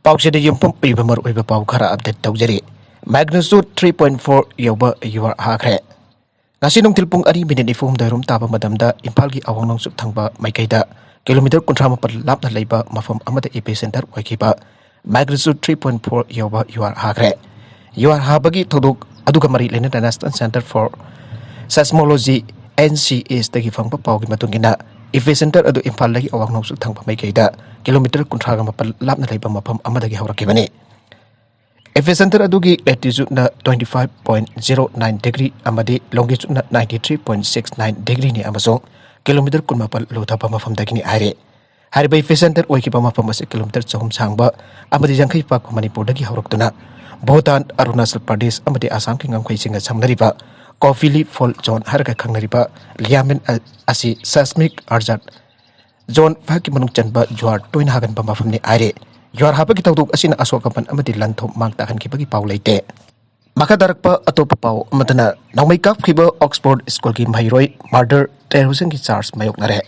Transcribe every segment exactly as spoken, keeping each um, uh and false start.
ꯄꯥꯎꯁꯤꯗ ꯌꯨꯝꯐꯝ ꯑꯣꯏꯕ ꯃꯔꯨꯑꯣꯏꯕ ꯄꯥꯎ ꯈꯔ ꯑꯞꯗꯦꯠ ꯇꯧꯖꯔꯤ꯫ Magnitude three point four ꯌꯧꯕ ꯌꯨꯍꯥꯔ ꯍꯥꯈ꯭ꯔꯦ꯫ ꯉꯁꯤ ꯅꯨꯡꯊꯤꯜ ꯄꯨꯡ ꯑꯅꯤ ꯃꯤꯅꯤꯠ ꯅꯤꯐꯨ ꯍꯨꯝꯗꯣꯏ ꯔꯣꯝ ꯇꯥꯕ ꯃꯇꯝꯗ ꯏꯝꯐꯥꯜꯒꯤ ꯑꯋꯥꯡ ꯅꯣꯡꯆꯨꯞ ꯊꯪꯕ ꯃꯥꯏꯀꯩꯗ ꯀꯤꯂꯣꯃꯤꯇꯔ ꯀꯨꯟꯊ꯭ꯔꯥ ꯃꯥꯄꯜ ꯂꯥꯞꯅ ꯂꯩꯕ ꯃꯐꯝ ꯑꯃꯗ ꯏꯄꯤ ꯁꯦꯟꯇꯔ ꯑꯣꯏꯈꯤꯕ magnitude three point four ꯌꯧꯕ ꯌꯨꯍꯥꯔ ꯍꯥꯈ꯭ꯔꯦ꯫ ꯌꯨꯍꯥꯔ ꯍꯥꯕꯒꯤ ꯊꯧꯗꯣꯛ ꯑꯗꯨꯒ ꯃꯔꯤ ꯂꯩꯅꯅ National Centre for Seismology, N C S ꯇꯒꯤ ꯐꯪꯕ ꯄꯥꯎꯒꯤ ꯃꯇꯨꯡ ꯏꯟꯅ, ꯏꯄꯤ ꯁꯦꯟꯇꯔ ꯑꯗꯨ ꯏꯝꯐꯥꯜꯗꯒꯤ ꯑꯋꯥꯡ ꯅꯣꯡꯆꯨꯞ ꯊꯪꯕ ꯃꯥꯏꯀꯩꯗ ꯀꯤꯂꯣꯃꯤꯇꯔ ꯀꯨꯟꯊ꯭ꯔꯥꯒ ꯃꯥꯄꯜ ꯂꯥꯞꯅ ꯂꯩꯕ ꯃꯐꯝ ꯑꯃꯗꯒꯤ ꯍꯧꯔꯛꯈꯤꯕꯅꯤ꯫ ꯏꯄꯤ ꯁꯦꯟꯇꯔ ꯑꯗꯨꯒꯤ latitudeꯅ twenty five point zero nine degree ꯑꯃꯗꯤ longitudeꯅ ninety three point six nine degreeꯅꯤ ꯑꯃꯁꯨꯡ ꯀꯤꯂꯣꯃꯤꯇꯔ ꯀꯨꯟꯃꯥꯄꯜ ꯂꯨꯊꯕ ꯃꯐꯝꯗꯒꯤꯅꯤ ꯍꯥꯏꯔꯤ꯫ ꯍꯥꯏꯔꯤꯕ ꯏꯄꯤ ꯁꯦꯟꯇꯔ ꯑꯣꯏꯈꯤꯕ ꯃꯐꯝ ꯑꯁꯤ ꯀꯤꯂꯣꯃꯤꯇꯔ ꯆꯍꯨꯝ ꯁꯥꯡꯕ ꯑꯃꯗꯤ ꯌꯥꯡꯈꯩ ꯄꯥꯛꯄ ꯃꯅꯤꯄꯨꯔꯗꯒꯤ ꯍꯧꯔꯛꯇꯨꯅ ꯚꯨꯇꯥꯟ, ꯑꯔꯨꯅꯥꯆꯜ ꯄ꯭ꯔꯗꯦꯁ ꯑꯃꯗꯤ ꯑꯁꯥꯝꯒꯤ ꯉꯝꯈꯩꯁꯤꯡꯒ ꯁꯝꯅꯔꯤꯕ ꯀꯣꯐꯤꯂꯤ ꯐꯣꯜ ꯖꯣꯟ ꯍꯥꯏꯔꯒ ꯈꯪꯅꯔꯤꯕ ꯂꯤꯌꯥꯃꯤꯟ ꯑ-, ꯑꯁꯤ seismic hazard zone fiveꯀꯤ ꯃꯅꯨꯡ ꯆꯟꯕ ꯖꯨꯍꯥꯔ ꯇꯣꯏꯅ ꯍꯥꯒꯟꯕ ꯃꯐꯝꯅꯤ ꯍꯥꯏꯔꯤ꯫ ꯖꯨꯍꯥꯔ ꯍꯥꯕꯒꯤ ꯊꯧꯗꯣꯛ ꯑꯁꯤꯅ ꯑꯁꯣꯛ ꯑꯄꯟ ꯑꯃꯗꯤ ꯂꯟ ꯊꯨꯝ ꯃꯥꯡ ꯇꯥꯛꯍꯟꯈꯤꯕꯒꯤ ꯄꯥꯎ ꯂꯩꯇꯦ꯫ ꯃꯈꯥ ꯇꯥꯔꯛꯄ ꯑꯇꯣꯞꯄ ꯄꯥꯎ ꯑꯃꯗꯅ, ꯅꯣꯡꯃꯩ ꯀꯥꯞꯈꯤꯕ ꯑꯣꯛꯁꯐꯣꯔꯗ ꯁ꯭ꯀꯨꯜꯒꯤ ꯃꯍꯩꯔꯣꯏ murder terrorismꯒꯤ charge ꯃꯥꯌꯣꯛꯅꯔꯦ꯫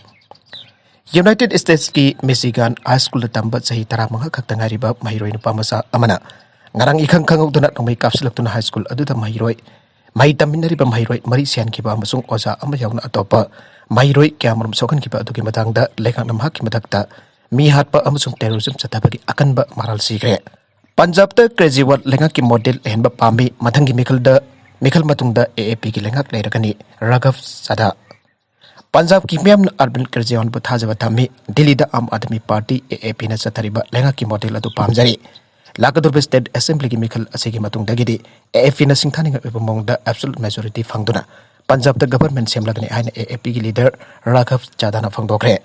ꯌꯨꯅꯥꯏꯇꯦꯗ ꯁ꯭ꯇꯦꯠꯁꯀꯤ ꯃꯤꯆꯤꯒꯥꯟ ꯍꯥꯏ ꯁ꯭ꯀꯨꯜꯗ ꯇꯝꯕ ꯆꯍꯤ ꯇꯔꯥꯃꯉꯥ ꯈꯛꯇ ꯉꯥꯏꯔꯤꯕ ꯃꯍꯩꯔꯣꯏ ꯅꯨꯄꯥ ꯃꯆꯥ ꯑꯃꯅ ꯉꯔꯥꯡ ꯏꯈꯪ ꯈꯪꯍꯧꯗꯅ ꯅꯣꯡꯃꯩ ꯀꯥꯞꯁꯤꯜꯂꯛꯇꯨꯅ ꯍꯥꯏ ꯁ꯭ꯀꯨꯜ ꯑꯗꯨꯗ ꯃꯍꯩꯔꯣꯏ, ꯃꯍꯩ ꯇꯝꯃꯤꯟꯅꯔꯤꯕ ꯃꯍꯩꯔꯣꯏ ꯃꯔꯤ ꯁꯤꯍꯟꯈꯤꯕ ꯑꯃꯁꯨꯡ ꯑꯣꯖꯥ ꯑꯃ ꯌꯥꯎꯅ ꯑꯇꯣꯞꯄ ꯃꯍꯩꯔꯣꯏ ꯀꯌꯥꯃꯔꯨꯝ ꯁꯣꯛꯍꯟꯈꯤꯕ ꯑꯗꯨꯒꯤ ꯃꯇꯥꯡꯗ ꯂꯩꯉꯥꯛꯅ ꯃꯍꯥꯛꯀꯤ ꯃꯊꯛꯇ ꯃꯤ ꯍꯥꯠꯄ ꯑꯃꯁꯨꯡ terrorism ꯆꯠꯊꯕꯒꯤ ꯑꯀꯟꯕ ꯃꯔꯥꯜ ꯁꯤꯈ꯭ꯔꯦ꯫ ꯄꯟꯖꯥꯕꯇ ꯀꯦꯖ꯭ꯔꯤꯋꯥꯜ ꯂꯩꯉꯥꯛꯀꯤ ꯃꯣꯗꯦꯜ ꯑꯍꯦꯟꯕ ꯄꯥꯝꯃꯤ꯫ ꯃꯊꯪꯒꯤ ꯃꯤꯈꯜꯗ, ꯃꯤꯈꯜ ꯃꯇꯨꯡꯗ ꯑꯦ ꯑꯦ ꯄꯤꯒꯤ ꯂꯩꯉꯥꯛ ꯂꯩꯔꯒꯅꯤ꯫ ꯔꯥꯘꯕ ꯆꯥꯙꯥ꯫ ꯄꯟꯖꯥꯕꯀꯤ ꯃꯤꯌꯥꯝꯅ ꯑꯔꯕꯤꯟꯗ ꯀꯦꯖ꯭ꯔꯤꯋꯥꯜꯕꯨ ꯊꯥꯖꯕ ꯊꯝꯃꯤ꯫ ꯗꯤꯜꯂꯤꯗ ꯑꯥꯝ ꯑꯥꯗꯃꯤ ꯄꯥꯔꯇꯤ, ꯑꯦ ꯑꯦ ꯄꯤꯅ ꯆꯠꯊꯔꯤꯕ ꯂꯩꯉꯥꯛꯀꯤ ꯃꯣꯗꯦꯜ ꯑꯗꯨ ꯄꯥꯝꯖꯔꯤ꯫ ꯂꯥꯛꯀꯗꯧꯔꯤꯕ ꯁ꯭ꯇꯦꯠ ꯑꯦꯁꯦꯝꯕ꯭ꯂꯤꯒꯤ ꯃꯤꯈꯜ ꯑꯁꯤꯒꯤ ꯃꯇꯨꯡꯗꯒꯤꯗꯤ ꯑꯦ ꯑꯦ ꯄꯤꯅ ꯁꯤꯡꯊꯥꯅꯤꯡꯉꯥꯏ ꯑꯣꯏꯕ ꯃꯑꯣꯡꯗ absolute majority ꯐꯪꯗꯨꯅ ꯄꯟꯖꯥꯕꯇ government ꯁꯦꯝꯂꯒꯅꯤ ꯍꯥꯏꯅ ꯑꯦ ꯑꯦ ꯄꯤꯒꯤ leader ꯔꯥꯘꯕ ꯆꯥꯙꯥꯅ ꯐꯣꯡꯗꯣꯛꯈ꯭ꯔꯦ꯫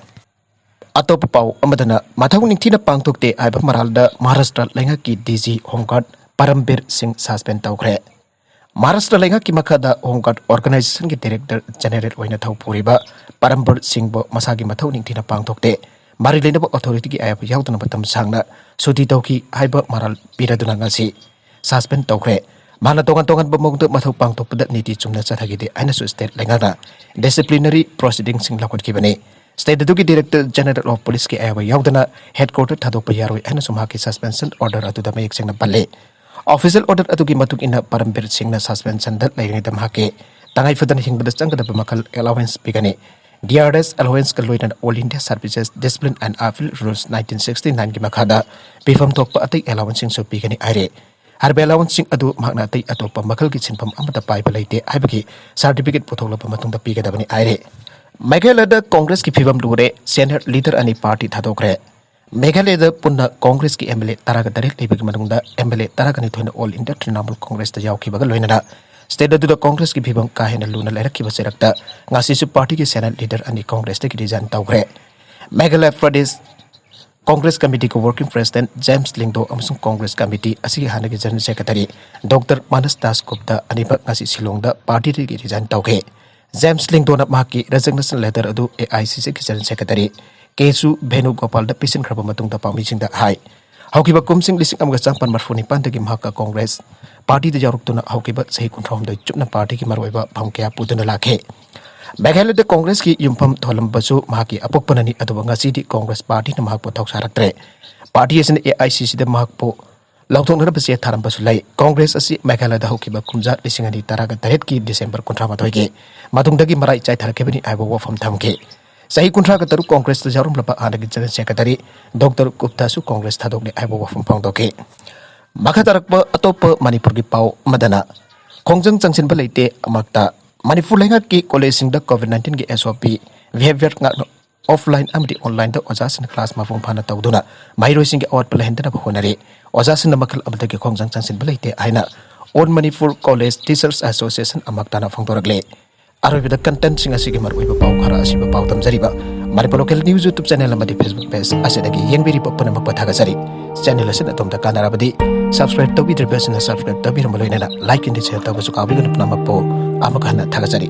ꯑꯇꯣꯞꯄ ꯄꯥꯎ ꯑꯃꯗꯅ, ꯃꯊꯧ ꯅꯤꯡꯊꯤꯅ ꯄꯥꯡꯊꯣꯛꯇꯦ ꯍꯥꯏꯕ ꯃꯔꯥꯜꯗ ꯃꯍꯥꯔꯥꯁꯇ꯭ꯔ ꯂꯩꯉꯥꯛꯀꯤ ꯗꯤ ꯖꯤ ꯍꯣꯝ ꯒꯥꯔꯗ ꯄꯔꯝꯕꯤꯔ ꯁꯤꯡ suspend ꯇꯧꯈ꯭ꯔꯦ꯫ ꯃꯍꯥꯔꯥꯁꯇ꯭ꯔ ꯂꯩꯉꯥꯛꯀꯤ ꯃꯈꯥꯗ ꯍꯣꯝ ꯒꯥꯔꯗ organizationꯒꯤ director general ꯑꯣꯏꯅ ꯊꯧ ꯄꯨꯔꯤꯕ ꯄꯔꯝꯕꯤꯔ ꯁꯤꯡꯕꯨ ꯃꯁꯥꯒꯤ ꯃꯊꯧ ꯅꯤꯡꯊꯤꯅ ꯄꯥꯡꯊꯣꯛꯇꯦ, ꯃꯔꯤ ꯂꯩꯅꯕ authorityꯒꯤ ꯑꯌꯥꯕ ꯌꯥꯎꯗꯅ ꯃꯇꯝ ꯁꯥꯡꯅ ꯁꯨꯇꯤ ꯇꯧꯈꯤ ꯍꯥꯏꯕ ꯃꯔꯥꯜ ꯄꯤꯔꯗꯨꯅ ꯉꯁꯤ suspend ꯇꯧꯈ꯭ꯔꯦ꯫ ꯃꯥꯅ ꯇꯣꯉꯥꯟ ꯇꯣꯉꯥꯟꯕ ꯃꯑꯣꯡꯗ ꯃꯊꯧ ꯄꯥꯡꯊꯣꯛꯄꯗ ꯅꯤꯇꯤ ꯆꯨꯝꯅ ꯆꯠꯊꯈꯤꯗꯦ ꯍꯥꯏꯅꯁꯨ state ꯂꯩꯉꯥꯛꯅ disciplinary proceedingꯁꯤꯡ ꯂꯧꯈꯠꯈꯤꯕꯅꯤ꯫ State ꯑꯗꯨꯒꯤ Director General of Policeꯀꯤ ꯑꯌꯥꯕ ꯌꯥꯎꯗꯅ headquarter ꯊꯥꯗꯣꯛꯄ ꯌꯥꯔꯣꯏ ꯍꯥꯏꯅꯁꯨ ꯃꯍꯥꯛꯀꯤ suspension order ꯑꯗꯨꯗ ꯃꯌꯦꯛ ꯁꯦꯡꯅ ꯄꯜꯂꯤ꯫ Official order ꯑꯗꯨꯒꯤ ꯃꯇꯨꯡ ꯏꯟꯅ ꯄꯔꯝꯕꯤꯔ ꯁꯤꯡꯅ suspensionꯗ ꯂꯩꯔꯤꯉꯩꯗ ꯃꯍꯥꯛꯀꯤ ꯇꯉꯥꯏ ꯐꯗꯅ ꯍꯤꯡꯕꯗ ꯆꯪꯒꯗꯕ ꯃꯈꯜ allowance ꯄꯤꯒꯅꯤ꯫ D R S allowanceꯀ ꯂꯣꯏꯅꯅ All India Services Discipline and Appeal Rules nineteen sixty nineꯒꯤ ꯃꯈꯥꯗ ꯄꯤꯐꯝ ꯊꯣꯛꯄ ꯑꯇꯩ allowanceꯁꯤꯡꯁꯨ ꯄꯤꯒꯅꯤ ꯍꯥꯏꯔꯤ꯫ ꯍꯥꯏꯔꯤꯕ allowanceꯁꯤꯡ ꯑꯗꯨ ꯃꯍꯥꯛꯅ ꯑꯇꯩ ꯑꯇꯣꯞꯄ ꯃꯈꯜꯒꯤ ꯁꯤꯟꯐꯝ ꯑꯃꯠꯇ ꯄꯥꯏꯕ ꯂꯩꯇꯦ ꯍꯥꯏꯕꯒꯤ certificate ꯄꯨꯊꯣꯛꯂꯕ ꯃꯇꯨꯡꯗ ꯄꯤꯒꯗꯕꯅꯤ ꯍꯥꯏꯔꯤ꯫ ꯃꯦꯘꯥꯂꯌꯗ Congressꯀꯤ ꯐꯤꯕꯝ ꯂꯨꯔꯦ, senior leader ꯑꯅꯤ party ꯊꯥꯗꯣꯛꯈ꯭ꯔꯦ꯫ ꯃꯦꯘꯥꯂꯌꯗ ꯄꯨꯟꯅ Congressꯀꯤ M L A ꯇꯔꯥꯒ ꯇꯔꯦꯠ ꯂꯩꯕꯒꯤ ꯃꯅꯨꯡꯗ M L A ꯇꯔꯥꯒ ꯅꯤꯊꯣꯏꯅ All India Trinamool Congressꯇ ꯌꯥꯎꯈꯤꯕꯒ ꯂꯣꯏꯅꯅ state ꯑꯗꯨꯗ Congressꯀꯤ ꯐꯤꯕꯝ ꯀꯥ ꯍꯦꯟꯅ ꯂꯨꯅ ꯂꯩꯔꯛꯈꯤꯕ ꯆꯩꯔꯛꯇ ꯉꯁꯤꯁꯨ partyꯒꯤ senior leader ꯑꯅꯤ Congressꯇꯒꯤ resign ꯇꯧꯈ꯭ꯔꯦ꯫ ꯃꯦꯘꯥꯂꯌ ꯄ꯭ꯔꯗꯦꯁ Congress Committeeꯒꯤ working president ꯖꯦꯝꯁ ꯂꯤꯡꯗꯣ ꯑꯃꯁꯨꯡ Congress committee ꯑꯁꯤꯒꯤ ꯍꯥꯟꯅꯒꯤ general secretary Doctor ꯃꯥꯅꯁ Das Gupta ꯑꯅꯤꯃꯛ ꯉꯁꯤ ꯁꯤꯂꯣꯡꯗ partyꯗꯒꯤ resign ꯇꯧꯈꯤ꯫ ꯖꯦꯝꯁ ꯂꯤꯡꯗꯣꯅ ꯃꯍꯥꯛꯀꯤ resignation letter ꯑꯗꯨ AICCꯒꯤ general secretary ꯀꯦꯁꯨ ꯚꯦꯅꯨꯒꯣꯄꯥꯜꯗ ꯄꯤꯁꯤꯟꯈ꯭ꯔꯕ ꯃꯇꯨꯡꯗ ꯄꯥꯎꯃꯤꯁꯤꯡꯗ ꯍꯥꯏ꯫ ꯍꯧꯈꯤꯕ ꯀꯨꯝꯁꯤꯡ ꯂꯤꯁꯤꯡ ꯑꯃꯒ ꯆꯥꯃꯥꯄꯟ ꯃꯔꯤꯐꯨ ꯅꯤꯄꯥꯟꯗꯒꯤ ꯃꯍꯥꯛꯀ Congress partyꯗ ꯌꯥꯎꯔꯛꯇꯨꯅ ꯍꯧꯈꯤꯕ ꯆꯍꯤ ꯀꯨꯟꯊ꯭ꯔꯥꯍꯨꯝꯗꯣꯏ ꯆꯨꯞꯅ partyꯒꯤ ꯃꯔꯨꯑꯣꯏꯕ ꯐꯝ ꯀꯌꯥ ꯄꯨꯗꯨꯅ ꯂꯥꯛꯈꯤ꯫ ꯃꯦꯘꯥꯂꯌꯗ Congressꯀꯤ ꯌꯨꯝꯐꯝ ꯊꯣꯜꯂꯝꯕꯁꯨ ꯃꯍꯥꯛꯀꯤ ꯑꯄꯣꯛꯄꯅꯅꯤ, ꯑꯗꯨꯕꯨ ꯉꯁꯤꯗꯤ Congress partyꯅ ꯃꯍꯥꯛꯄꯨ ꯊꯧꯁꯥꯔꯛꯇ꯭ꯔꯦ꯫ Party ꯑꯁꯤꯅ AICCꯗ ꯃꯍꯥꯛꯄꯨ ꯂꯧꯊꯣꯛꯅꯅꯕ ꯆꯦ ꯊꯥꯔꯝꯕꯁꯨ ꯂꯩ꯫ Congress ꯑꯁꯤ ꯃꯦꯘꯥꯂꯌꯗ ꯍꯧꯈꯤꯕ ꯀꯨꯝꯖꯥ ꯂꯤꯁꯤꯡ ꯑꯅꯤ ꯇꯔꯥꯒ ꯇꯔꯦꯠꯀꯤ December ꯀꯨꯟꯊ꯭ꯔꯥ ꯃꯥꯊꯣꯏꯒꯤ ꯃꯇꯨꯡꯗꯒꯤ ꯃꯔꯥꯏ ꯆꯥꯏꯊꯔꯛꯈꯤꯕꯅꯤ ꯍꯥꯏꯕ ꯋꯥꯐꯝ ꯊꯝꯈꯤ꯫ ꯆꯍꯤ ꯀꯨꯟꯊ꯭ꯔꯥꯒ ꯇꯔꯨꯛ Congressꯇ ꯌꯥꯎꯔꯝꯂꯕ ꯍꯥꯟꯅꯒꯤ general secretary Doctor ꯒꯨꯞꯇꯥꯁꯨ Congress ꯊꯥꯗꯣꯛꯂꯦ ꯍꯥꯏꯕ ꯋꯥꯐꯝ ꯐꯣꯡꯗꯣꯛꯈꯤ꯫ ꯃꯈꯥ ꯇꯥꯔꯛꯄ ꯑꯇꯣꯞꯄ ꯃꯅꯤꯄꯨꯔꯒꯤ ꯄꯥꯎ ꯑꯃꯗꯅ, ꯈꯣꯡꯖꯪ ꯆꯪꯁꯤꯟꯕ ꯂꯩꯇꯦ ꯑꯃꯛꯇ꯫ ꯃꯅꯤꯄꯨꯔ ꯂꯩꯉꯥꯛꯀꯤ collegeꯁꯤꯡꯗ COVID nineteenꯒꯤ SOP behavior ꯉꯥꯛꯅ offline ꯑꯃꯗꯤ onlineꯗ ꯑꯣꯖꯥꯁꯤꯡꯅ class ꯃꯄꯨꯡ ꯐꯥꯅ ꯇꯧꯗꯨꯅ ꯃꯍꯩꯔꯣꯏꯁꯤꯡꯒꯤ ꯑꯋꯥꯠꯄ ꯂꯩꯍꯟꯗꯅꯕ ꯍꯣꯠꯅꯔꯤ꯫ ꯑꯣꯖꯥꯁꯤꯡꯅ ꯃꯈꯜ ꯑꯃꯗꯒꯤ ꯈꯣꯡꯖꯪ ꯆꯪꯁꯤꯟꯕ ꯂꯩꯇꯦ ꯍꯥꯏꯅ All Manipur College Teachers Association ꯑꯃꯛꯇꯅ ꯐꯣꯡꯗꯣꯔꯛꯂꯤ꯫ ꯑꯔꯣꯏꯕꯗ contentꯁꯤꯡ ꯑꯁꯤꯒꯤ ꯃꯔꯨꯑꯣꯏꯕ ꯄꯥꯎ ꯈꯔ ꯑꯁꯤꯕꯨ ꯄꯥꯎ ꯇꯝꯖꯔꯤꯕ Manipur Local News YouTube channel ꯑꯃꯗꯤ Facebook page ꯑꯁꯤꯗꯒꯤ ꯌꯦꯡꯕꯤꯔꯤꯕ ꯄꯨꯝꯅꯃꯛꯄꯨ ꯊꯥꯒꯠꯆꯔꯤ꯫ Channel ꯑꯁꯤꯅ ꯑꯗꯣꯝꯗ ꯀꯥꯟꯅꯔꯕꯗꯤ subscribe ꯇꯧꯕꯤꯗ꯭ꯔꯤꯕꯁꯤꯡꯅ subscribe ꯇꯧꯕꯤꯔꯝꯕ ꯂꯣꯏꯅꯅ like ꯑꯃꯗꯤ share ꯇꯧꯕꯁꯨ ꯀꯥꯎꯕꯤꯒꯅꯨ꯫ ꯄꯨꯝꯅꯃꯛꯄꯨ ꯑꯃꯨꯛ ꯍꯟꯅ ꯊꯥꯒꯠꯆꯔꯤ꯫